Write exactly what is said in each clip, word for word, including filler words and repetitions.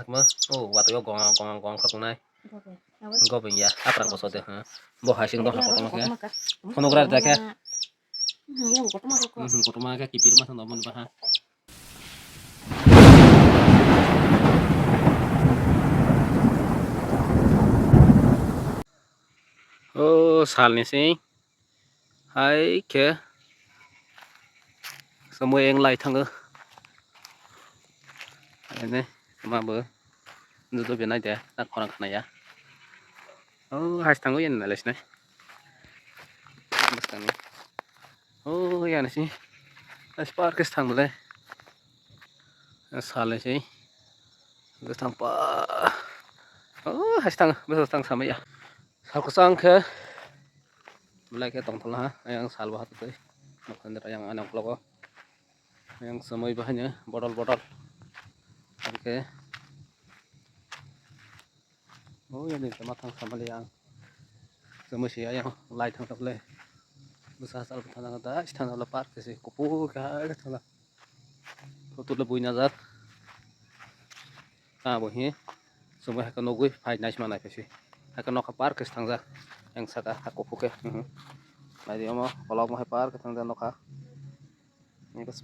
Ma, oh, watwi o gong gong gong kha kunai. Gobin ya, aprang koso de, ha. Bo hai sing dong ha kotorma khe. Phunukra da khe. Mhm, kotorma khe kipir ma thang dong boni ba ha. Oh, salni sing. Hai khe. Samui eng lai thango. Ene, ma bo. Joto benai de, na khorang khana ya. Oh, hai thango yen nalai sinai. Bwskangni. Oh, yani si. As park is thang le. Salai si. Bwskang pa. Oh, hai thang, bwskang samaya. Sal kwchang khe belai khe tongthokla ha, ayang sal bo hatwtwi nokha nini ayang ani uklogo ayang chumui bo haino bodol bodol. Hwnkhe o yani tongma thang samali ang chumui se ayang light thang tokle bwsa sal bo thang da thang park se kuphur khe ha thang. Photo le buina jak. Tamo hi. Chumui hai khe nugui phai naisma naiphai se. Hai khe nokha park khe thangjak. Yang saka ha kuphur khe. Mhm. Naidi omo kolokma hai park khe thangjak nokha.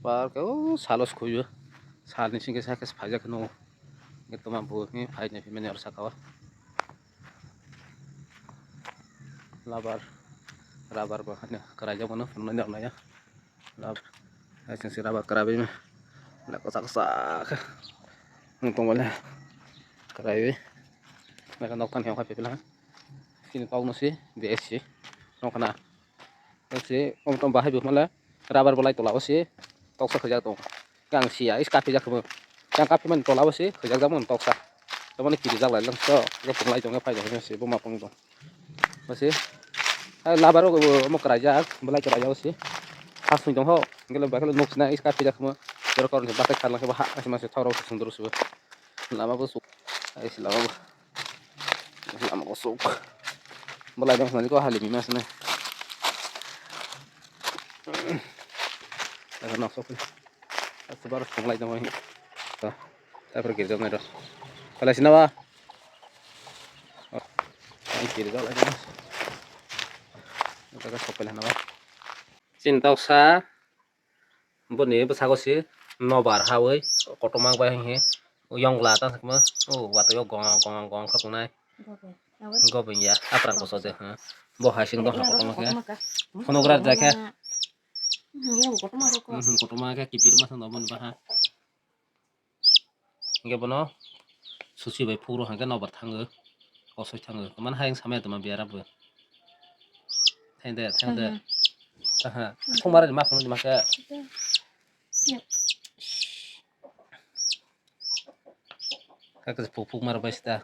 Park khe o salo se khuiyo. Salni singkhe sakhe phaijak khe nugo. Toma bo hi phai naiphai mani oro saka o. Labar. Rabar bo haino kwraijak mano phunuknai noknai ya. Lab, hai chwng se rubber kwrwi ma. Belai kwchak kwchak khe wng tong bole kwrwi. Belai nok thani hokha pipila. Chini kok no si B S C. Nok khana. Si om tom bahai bo male rubber belai tola o si toksa khajak tong. Yang sia is kaphijak khe bo. Yang kaphimani tola o si khajak jak mano toksa. Tamani kirijak lai lang so. Jokhon lai tong phai jak si bo ma pung tong. Basi. Hai labar o omo kwraijak, belai kwraijak basi. Hasing tong ho, gelo bakhe nuk sina iska pijak mo. Jero korni bathai kharlang khe bo ha, asi masi thoro sundro subo. Lama bo suk. Ai si lama bo. Lama bo suk. Belai dong sani ko hali bima sene. Asa nok sok. Asa bar khonglai dong. Ta, ta pura girjak nai ro. Kala sina ba. Ang kiri jok lai. Jaga sopel hana ba. Chin toksa boni bwsago si nobar hawi kotorma bai hwnwi yongla tang sakma o watwi o gong gong gong kha kunai. Gobin ya aprang koso de ha. Bo hai sing dong ha kotorma khe. Phunukra da khe. Mhm, kotorma khe kipir ma thang dong boni ba ha. Hingke bono susi bai phuro hingke nobar thango, kosoi thango. Tomani hayung samaya tongma biyara bo. Thende, thende. Aha. Songmara ni ma phunukma khe. Kaka phuk phuk mar bai sita.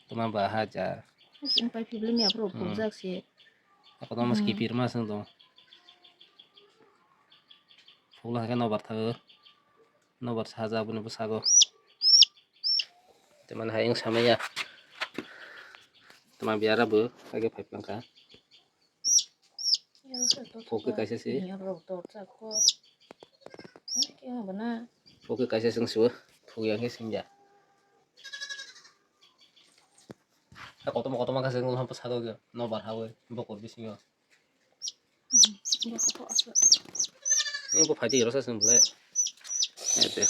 Toma ba haja. Sini pai phibli miya bro phuk jak si. Ako toma skipir ma sung tong. Phuk lang khe nobar thago. Nobar sajak bini bwsago. Tei mani hai wng samaya. Tama biyara bo age phai phlangkha. Phuk khe kaisa se. Phuk khe kaisa se wng sio. Phuk yang khe singya. Kotorma kotorma khe se wng bwsado nobar hawi bukur bisingo. Ni bo phaidi rasa sini bole. Ete.